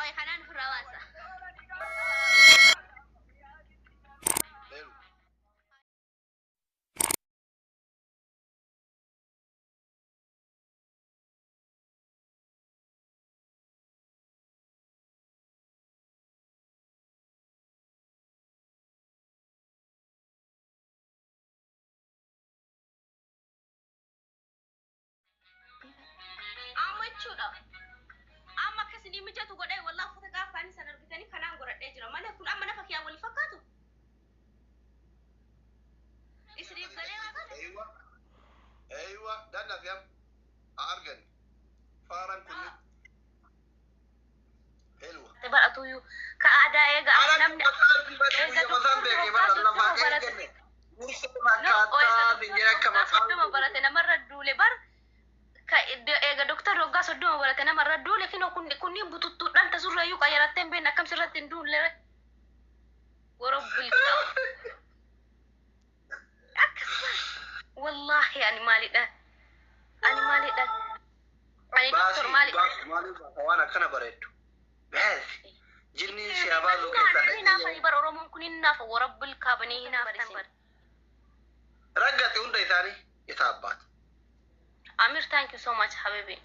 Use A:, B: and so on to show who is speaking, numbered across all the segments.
A: Oye, kanaan ofirraa baasa.
B: Leelu.
A: Amma jechuudha. Amma akkas ni mijatu godhee, wallaahi, uffata gaafa inni sana argitanii kanaan godhadhee jira. Malee kun amma nafa kiyyaa walii fakkaatu. Isiniif galee waan kana?
B: Eeywa. Eeywa. Danna fi am. Argan. Faaraan kun. Helwa.
A: Baratuyyuu ka aadaa eega namni eega doktorri waggaa 30 barate. No, eega doktorri waggaa 30 barate namarra duule bar, ka eega doktorri waggaa 30 barate namarra duule. Kinoo kunniin bututtuudhaan tasurrayyuu qayyarattee hin beekne, akkam sirratti hin duulle warabbil. Akkasuma, wallaahi, ani maalidha, ani maalidha, ani doktor maalidha?
B: Waan akkana bareeddu. Baasi. Jinniin si habaasuu keessaa.
A: Hinaafanii bar, Oromoon kun hinaafa, warabbil kaabanii hinaafan bar.
B: Raggate hunda isaanii isa abbaata.
A: Amir, thank you so much, habibi.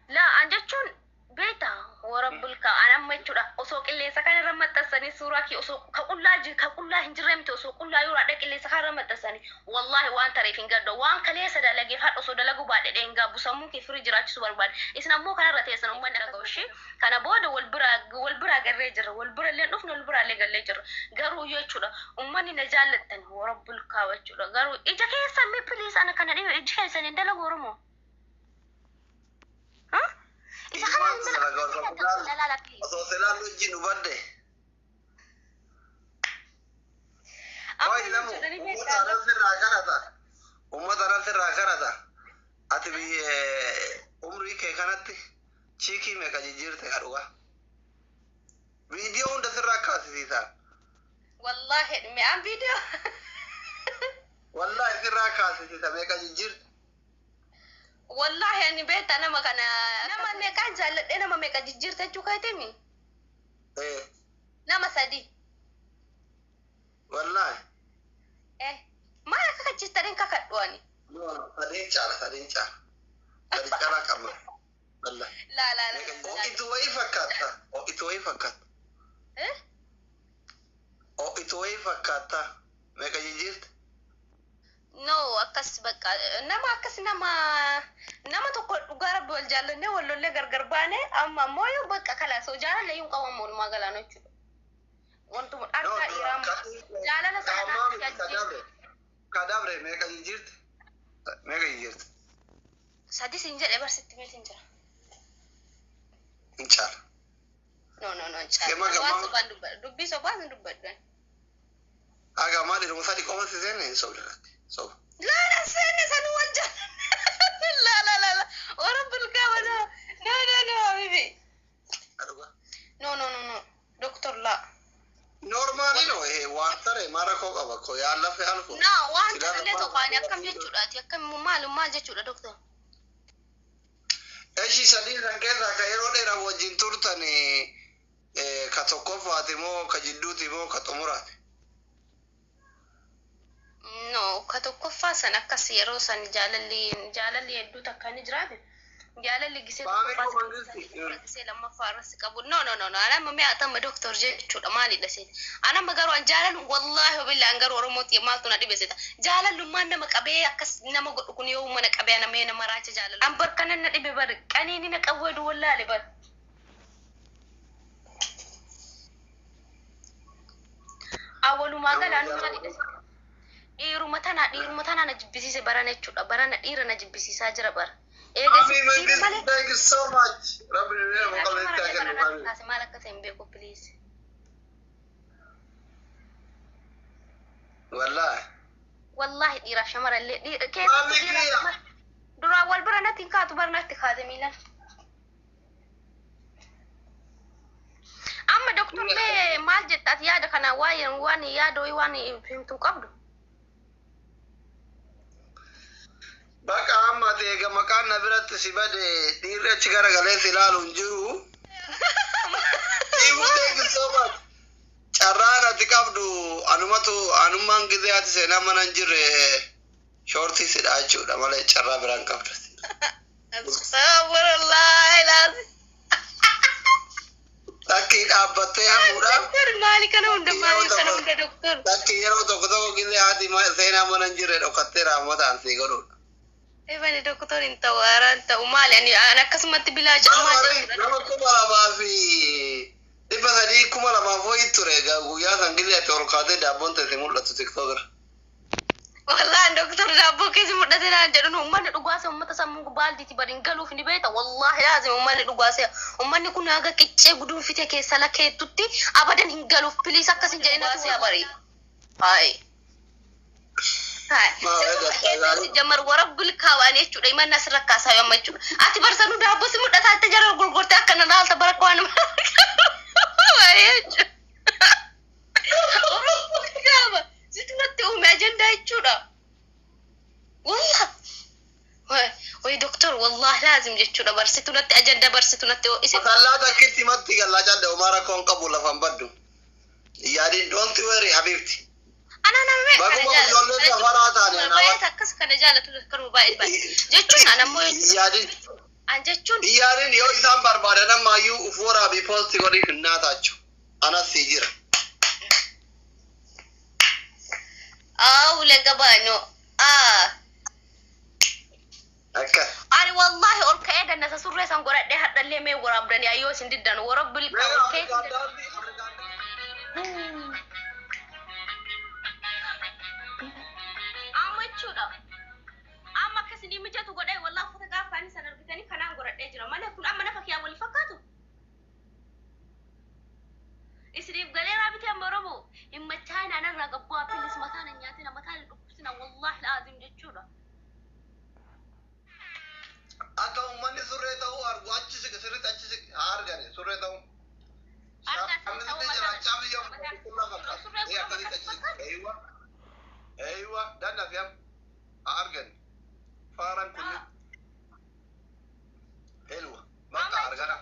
A: La, an jechuun beeta, warabbul ka an amma jechuudha, osoo qilleensa kana irra maxxansanii suuraa kee, osoo ka qullaa ka qullaa hin jirre miti, osoo qullaa yoo haadha qilleensa kana irra maxxansanii, wallahi waan tareef hin gaddo, waan kaleessa dalageef haadha osoo dalaguu baadhee hin gaabbu. Sammuu kee firii jiraachisuu barbaade. Isin ammoo kanarra teessan uummanni akka ishee kana booda wal biraa garree jirra, wal bira illee dhufne, wal biraa illee gallee jirra. Garuu jechuudha, uummanni na jaallattan, warabbul kaa jechuudha, garuu ija keessan mee, please, ana kana dhibe, iji keessan hin dalagu Oromoo. Isa kana hin dalagu, dalaala, please.
B: Osoo silaan wajjin hubadde.
A: Amma
B: Wayi lamu
A: jechuudha ni
B: uummata
A: beektaa.
B: anan sirraa kadhata. Uummata anan sirraa kadhata. Ati biyya umrii kee kanatti chiikii meeqa jijjiirte ka dhugaa? Viidiyoo hunda sirraa kaasisiisan.
A: Wallahi mi'aan viidiyoo.
B: Wallahi sirraa kaasisiisa, meeqa jijjiirte?
A: Wallahi ani beektaa, nama kana nama meeqaan jaalladhee, nama meeqa jijjiirte jechuu keetimi?
B: Eh.
A: Nama sadi.
B: Wallahi.
A: Eh, maal akka kachiistaniin kakadhu ani.
B: No, sadiin caala, sadiin caala. Sadi caalaa qabna. Wallahi.
A: Laa laa laa.
B: Ho'itu wayii fakkaata. Ho'itu wayii fakkaata.
A: Eh?
B: Ho'itu wayii fakkaata. Meeqa jijjiirte?
A: No, akkas bakka nama akkas nama tokko dhugaa rabbi wal jaallannee, wal lollee, gargar baane. Amma ammoo yoo bakka kalaas jaalala iyyuu hin qabamu, walumaa galaana jechuudha. Wantuma dhargaa dhiiraa jaalala sana
B: Kadabre. Kadabre meeqa jijjiirte? Meeqa jijjiirte?
A: Sadi siin jedhe barsitti meetiin jira.
B: Hin caala.
A: No, no, no,
B: Gama
A: caala.
B: gama.
A: Waan sobaan dubbadhu, dubbii sobaan hin dubbadhu.
B: Haga ammaa dhiruma sadi qofa si seenne, hin sobde irratti. Soba.
A: Laa la, seenne sanu wal jaallanne. La la la la. Warra bulgaa no no no no, habibi.
B: Dhugaa.
A: No, no, no, no. Doctor, la.
B: Normally no, waan tare maara koo qaba ko yaallafe alfu.
A: Na waan ta'allee tokko ani akkam jechuudhaati, akkam maal maal jechuudha, doctor?
B: Eshi, sadii san keessaa ka yeroo dheeraa wajjin turtan ka tokkoffaati moo ka jidduuti moo ka xumuraati?
A: No, ka tokkoffaa san akkas yeroo san jaalalli hedduu takka ni jiraate. Jaalalli gisee
B: Faamii
A: tokkoffaa
B: koo mangisti.
A: gisee lammaffaa irratti qabu. No, no, no, no. Ani amma mi'a atama doctor jechuudha, maalidha seet? Ani amma garuu an jaalalu, wallaahi billaan, garuu Oromooti maaltu na dhibe seeta? Jaalallummaan nama qabee akkas nama godhu kun yoo mana qabee nama raacha jaalalu. An bar kanan na dhibe bar, qaniini na qawweedu wallaale bar. Awwalumaa galaanu maalidha seeta? Dhiiruma tanaa na jibbisiise barana jechuudha. Barana dhiira na jibbisiisaa jira bara. Eega
B: Faamii
A: dhiira
B: mangisti,
A: malee.
B: thank you so much. Rabbi nu nama qalbeessa haa kennu faamii.
A: Kaase maal akka ta'e hin beeku, please.
B: Wallaahi.
A: Wallaahi dhiiraaf shamarallee keessattuu
B: Maamii
A: dhiiraaf
B: kiyya.
A: shamara duraan wal bira natti hin kaatu, bara natti kaate miilan. Amma doktor mee maal jettaati yaada kana, waa'ee waan yaada waan himtuu qabdu?
B: Bakka amma ati eega maqaan na biratti si bade, dhiirri achi garagalee si ilaalu hin jiru. Saniifuu thank you so much. Carraan ati qabdu anumatu anummaan gizee ati seenaa mana hin jirre shoortii sidha jechuudha malee carraa biraan qabdu.
A: Astaghfirullah ilaasi.
B: Takkii dhaabbattee hafuudhaaf
A: Doktor, maali kana hunda, maali kana hunda, doktor?
B: Takkii yeroo tokko tokko gizee haati seenaa mana hin jirre dhokattee raammataan sii godhudha.
A: Ebani doktor hin ta'u, haaraan ta'u, maali ani akkasumatti bilaa jedhamaa jechuudha.
B: Nama 2300, 2000 wayii ture egaa guyyaa san gizee ati ol kaatee daabboon teesse mul'atu TikTok irra.
A: Wallahi doktor, daabboo keessa mul'ate naan jedhu. Uummanni dhugaasa uummata sammuu baaldiiti bari hin galuuf ni beekta. Wallahi laazim uummanni dhugaasa uummanni kun haga qiccee guduunfite keessa lakeettutti abadan hin galuuf. Please, akkas hin jedhin ati bari. Hayi. Jamar warabbil kaawaan jechuudha, imanna asirra kaasaa yoo amma jechuudha. Ati barsanuu daabboo si mul'ataa itti jara gurgurtee akkana laalta bara waan jechuudha. Kaaba situ natti uume ajandaa jechuudha. Wallah. Way doktor, wallahi laazim jechuudha, barsitu natti ajandaa, barsitu natti isin.
B: Masallaa takkitti matti gallaa callee homaa rakkoon qabu lafan baddu. Yaadin, don't worry habibti.
A: Ana nama
B: Baguma ijoolleen safaraa taane ana
A: baay'ee akkas kana jaalatu kanuma baay'ee baay'ee jechuun an ammoo
B: Yaadin.
A: An jechuun
B: Yaadin, yoo isaan barbaadan ammayyuu uf waraabii post godhii finnaa taachu. Anas sii jira.
A: Aaw legabaano aa.
B: Akkas.
A: Ani wallahi ol ka'ee dannasa surree san godhadhee hadhallee mee waraabdanii ayyoo isin diddan warabbil ol ka'ee. Amma jechuudha. Amma akkasinii mijatu godhee wallahi uffata gaafa ani san argitanii kanaan godhadhee jira malee kun amma nafa kiyyaa wal fakkaatu. Isiniif galeeraa bitee amma Oromoo hin machaa'in anarraa gabbaa, please, mataan hin nyaatina, mataan hin dhukkubsina, wallahi laazim jechuudha.
B: Akka uummanni surree ta'uu argu achi siqe, sirriitti achi siqe haa argani surree ta'uu.
A: Argaa ta'uu
B: Shaamisitti jira
A: mataan
B: caamiyyaa
A: mataan
B: qullaa fakkaata.
A: surree
B: Ee
A: kun
B: akkasitti achi
A: akkas
B: siqe. Eeywa. Eeywa danna fi haa argani. Faaraan kunni. Helwa. Bakka argana.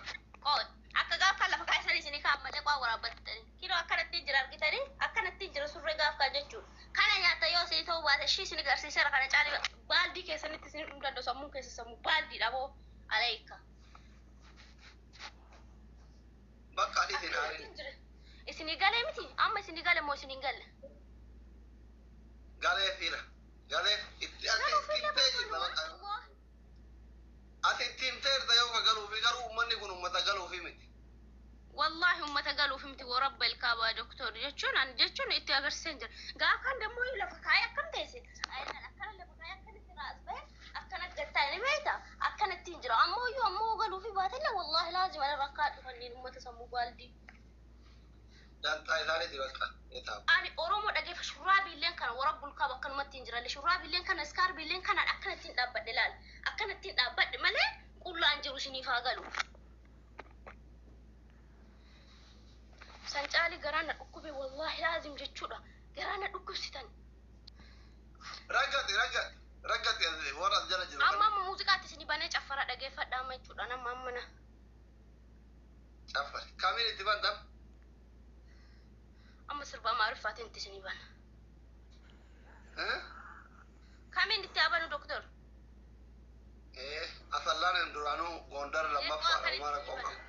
A: Qoon akka gaafa lafa kaasanii isinii kaan malee qaa waraabbattanii kinoo akkanatti jira argitanii, akkanatti jira surree gaaf kaan jechuudha. Kana nyaata yoo isinii ta'uu baate ishii isin agarsiiseera, kana caalee baaldii keessanitti isin dhumuu danda'u, sammuun keessa sammuu baaldiidha boo aleeka.
B: Bakka adii isin aarin.
A: Isinii galee miti amma, isinii gale moo isinii hin galle?
B: Galee fiila. Galee itti ati itti himtee jirta bakka. Ati itti himteerta yoo ka galuufi, garuu uummanni kun uummata galuufi miti.
A: Wallahi ummata galuuf miti, warabba ilkaabaa doktor jechuun ani jechuun itti agarsiiseen jira. Gaafa dammoo lafa kaayee akkam teesse? Akkana lafa kaayee akkanatti raas bahe, akkana gattaa ni beekta, akkanatti hin jira. Ammoo iyyuu ammoo galuufi baatelle wallahi laazima irra akkaa dhufaniin ummata sammuu baaldii.
B: Dantaa isaaniiti bakka. Etaaf.
A: Ani Oromoo dhageeffa, shurraabiilleen kana warabbul kaaba akkanumatti hin jiralle, shurraabiilleen kana, iskaarbiilleen kana akkanatti hin dhaabbadhe, laal, akkanatti hin dhaabbadhe malee qullaan jiru isiniif haa galu. San caali garaa na dhukkube, wallahi laazim jechuudha, garaa na dhukkubsitan.
B: Raggati raggati raggati warra as jala jiru.
A: Amma amma muuziqaatti isinii banee caffara dhageeffadha amma jechuudha, nama amma na.
B: Caffari. Kamiin itti bantam?
A: Amma sirba Amaariffaatiin itti isinii bana. Kamiin itti abanu doktor?
B: Ee asallaan duraanuu Gondar lammaffaa homaa rakkoo qabu.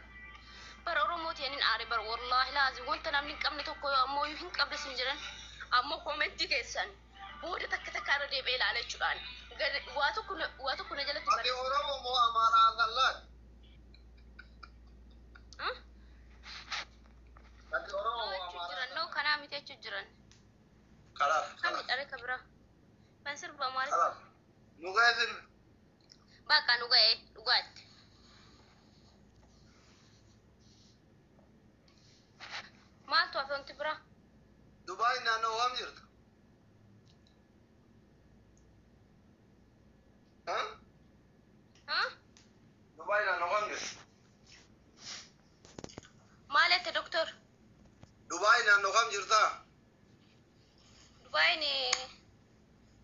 A: Bara Oromoo ta'aniin aare bara, wallahi laazim wanta namni hin qabne tokko yoo ammoo hin qabne sin jedhan, ammoo koomentii keessan booda takka takka irra deebi'ee ilaala jechuudhaan waa tokko na jalatti
B: Ati Oromoo moo Amaaraa asallaan? Ati Oromoo moo
A: Jechuu
B: Amaaraa?
A: jiran noo kanaa miti jechuu jiran.
B: Kalaaf.
A: Kami
B: Kalaaf.
A: dhare ka biraa ban sirba Amaariffaa.
B: Kalaaf. Nu ga'e sirbi.
A: Bakka nu ga'e dhugaatti. Maaltu hafe wanti biraa?
B: Dubaay naannoo waam jirtu? Ha?
A: Ha?
B: Dubaay naannoo waam jirtu?
A: Maal jette doktor?
B: Dubaay naannoo kam jirtaa?
A: Dubaayin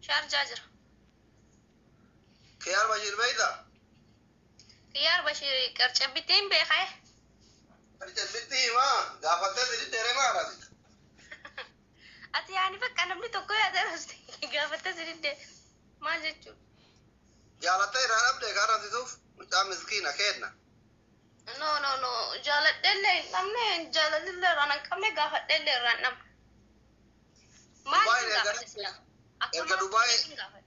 A: Shaarjaa jira.
B: Kiyaar Bashiir beektaa?
A: Kiyyaar Bashir qarcabbittiin beekee.
B: Sitti himaa gaafattee si diddeeree maa arrabsita?
A: Ati yaani bakka namni tokko yaada gaafattee si didde maal jechuudha?
B: Jaalattee irraa dhabdee ka arrabsituuf mucaa miskiina kenna.
A: No, no, no, jaaladheellee hin dhabne, jaalalillee irraan hin qabne, gaafadheellee irraan hin dhabne. Maal
B: Dubaay
A: isin
B: erga
A: gaafate sila?
B: erga
A: Akkumaan
B: Dubaay
A: isin gaafate.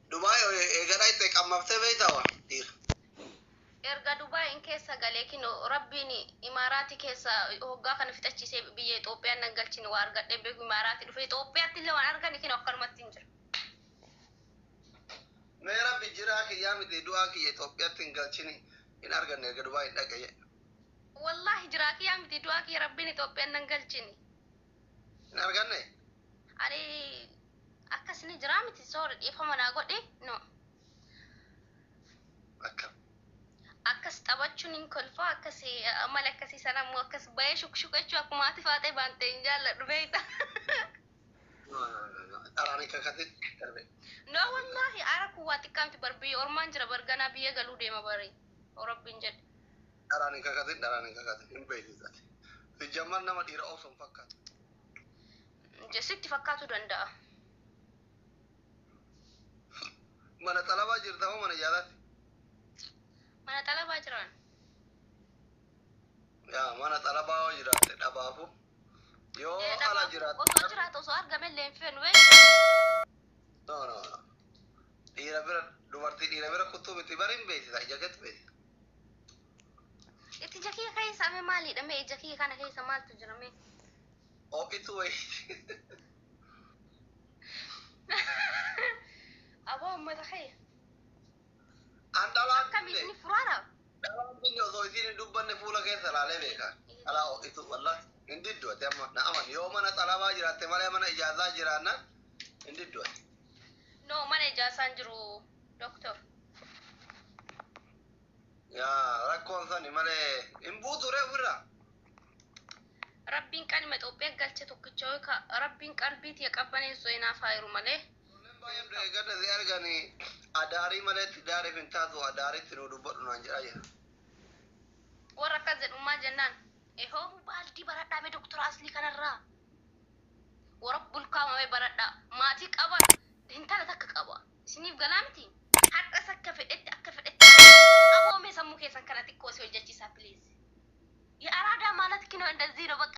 B: Dubaay eega dhayxe qammaftee beeytaa waa dhiira.
A: Erga Dubaayin keessa galee kino Rabbiin Imaaraatii keessa hoggaa kana fixachiisee biyya Itoophiyaan nan galchine waa argadhee beeku. Imaaraatii dhufe Itoophiyaatti illee waan argani kino akkanumatti hin jiru.
B: Mee Rabbi jiraa kiyyaa miti du'aa kiyya Itoophiyaatti hin galchini hin arganne erga Dubaay hin dhaqe jedhe.
A: Wallaahi jiraa kiyyaa miti du'aa kiyya Rabbiin Itoophiyaan nan galchini.
B: Hin arganne?
A: Ani akkasini jiraa miti, soori, dhiifama naa godhi, no.
B: Akkam.
A: Akkas taphachuun hin kolfa, akkas amala akkasii sana immoo akkas bahee shukshuqachuu akkuma ati faaxee baantee hin jaalladhu, beekta.
B: Dharaan kakatin darbe.
A: No, wallaahi ara kun waa xiqqaa miti bar, biyya ormaan jira bar, ganaa biyya galuu deema bari. Rabbiin jedhe.
B: Dharaan kakatin, dharaan kakatin hin beeksisate. Sijjammar nama dhiira osoo hin fakkaatu.
A: Sitti fakkaatu danda'a.
B: Mana xalabaa jirta moo mana jaalaatti?
A: Mana xalabaa jiran.
B: Yaa mana xalabaa yoo jiraatte dhabaafu. Yoo ala jiraatte.
A: Osoo jiraatu, osoo argame illee hin feenu, beekta.
B: No, no, no. Dhiira bira dubartii dhiira bira kuttuu miti bari, hin beeksisa, ija keetti beeksisa.
A: Itti ija kiyya keessa mee maalidha, mee ija kiyya kana keessa maaltu jira mee?
B: Ooqitu wayii.
A: Aboo uummata kiyya.
B: An dhalaan
A: Akkami
B: binne.
A: isin furaara?
B: Dhalaan binne osoo isiin hin dubbanne fuula keessa laalee beeka. Dhalaa ooqitu wallahi hin diddu ati amma na aman, yoo mana xalabaa jiraatte malee mana ijaazaa jiraannaan hin diddu ati.
A: No, mana ijaasaan jiru, doctor.
B: Yaa rakkoon sani malee hin buutu ree ofirraa.
A: Rabbiin qalma Itoophiyaa galche tokkicha yookaan Rabbiin qalbii tiyya qabbaneessu inaaf haa malee.
B: Ijoolleen baay'een deeggarra si arganii adaarii malee daariif hin taatu, adaariitti nu dubbadhu naan jedhaa jira.
A: Warra akkas jedhummaa jennaan. Ehoo baaldii baradhaa mee doktora aslii kanarraa. Warra bulkaamame baradhaa. Maatii qaba. Intala takka qaba. Isiniif galaa miti. Har'as akka fedhetti akka fedhetti. Aboo mee sammuu keessan kana xiqqoo si hojjechiisaa, please. የአራዳ ማለት ነው እንደዚህ ነው በቃ።